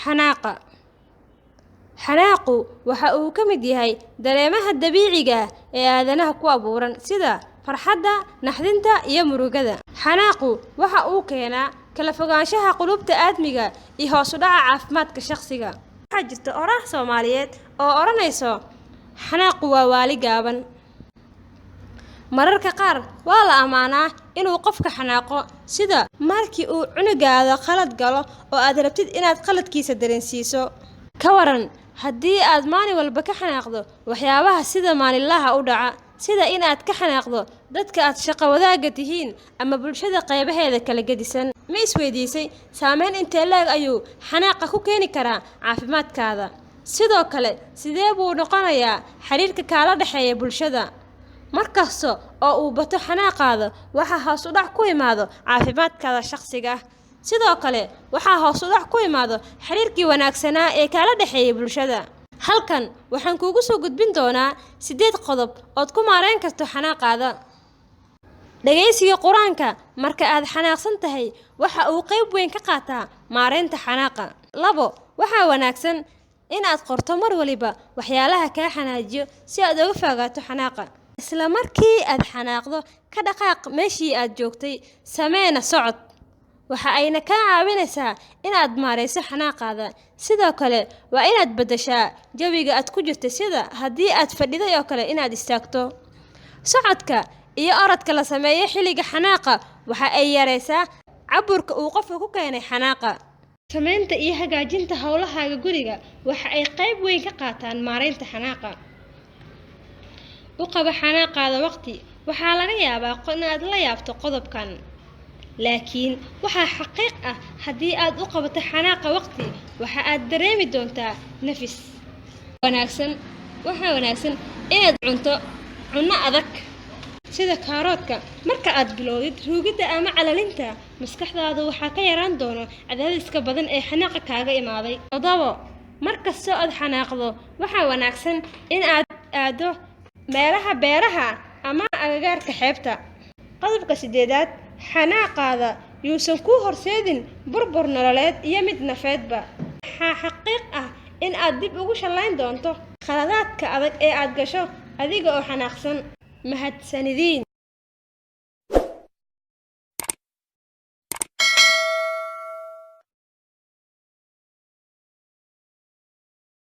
Xanaaqa. Xanaaqu waxa uu ka mid yahay dareemaha dabiiciga ah ee aadanaha ku abuuran sida farxadda, naxdinta iyo murugada. Xanaaqu waxa uu keenaa kala fogaanshaha qulubta aadmiga iyo hoos u dhaca caafimaadka shakhsiga. Waxaa jirta oraah Soomaaliyeed oo odhanayso xanaaqu waa waali gaaban. Mararka qaar waa la amaanaa inuu qofka xanaaqo, sida markii uu cunugaada khalad galo oo aad rabtid inaad khaladkiisa dareensiiso. Ka waran haddii aad maalin walba ka xanaaqdo waxyaabaha sida maalinlaha u dhaca, sida in aad ka xanaaqdo dadka aad shaqo wadaagga tihiin ama bulshada qaybaheeda kala gedisan. Ma isweydiisay saameyn intee le'eg ayuu xanaaqa ku keeni karaa caafimaadkaada? Sidoo kale, sidee buu noqonayaa xiriirka kaala dhexeeya bulshada? Mar kasta oo uu bato xanaaqaada, waxaa hoos u dhac ku imaado caafimaadkaada shakhsiga ah. Sidoo kale, waxaa hoos u dhac ku imaado xiriirkii wanaagsanaa ee kaala dhexeeyay bulshada. Halkan waxaan kuugu soo gudbin doonaa 8 qodob ood ku maareyn karto xanaaqaada. Dhageysiga Qur-aanka marka aad xanaaqsan tahay waxa uu qayb weyn ka qaataa maareynta xanaaqa. 2, waxaa wanaagsan in aad qorto mar waliba waxyaalaha kaa xanaajiyo si aad uga fogaato xanaaqa. Isla markii aad xanaaqdo, ka dhaqaaq meeshii aad joogtay, sameena socod. Waxa ayna kaa caawinaysaa in aad maareyso xanaaqaada. Sidoo kale, waa inaad beddeshaa jawiga aad ku jirtay, sida haddii aad fadhiday oo kale inaad istaagto. Socodka iyo orodka la sameeyo xilliga xanaaqa waxa ay yareysaa caburka uu qofka ku keenay xanaaqa. Samaynta iyo hagaajinta hawlahaaga guriga waxa ay qayb weyn ka qaataan maareynta xanaaqa. U qabo xanaaqaada waqti. Waxaa laga yaabaa in aad la yaabto qodobkan, laakiin waxaa xaqiiq ah haddii aad u qabato xanaaqa waqti, waxa aad dareemi doontaa nafis. Wanaagsan, waxaa wanaagsan inaad cunto cunno adag sida kaaroodka. Marka aad bilowdid ruugidda ama calalinta, maskaxdaadu waxaa ka yaraan doona cadaadiska badan ee xanaaqa kaaga imaaday. 7, mar kastoo aad xanaaqdo, waxaa wanaagsan in aad aado meelaha beeraha ama agagaarka xeebta. Qodobka 8aad, xanaaqaada yuusan kuu horseedin burbur nololeed iyo mid nafeedba. Waxaa xaqiiq ah in aad dib ugu shallayn doonto khaladaadka adag ee aad gasho adiga oo xanaaqsan. Mahadsanidin.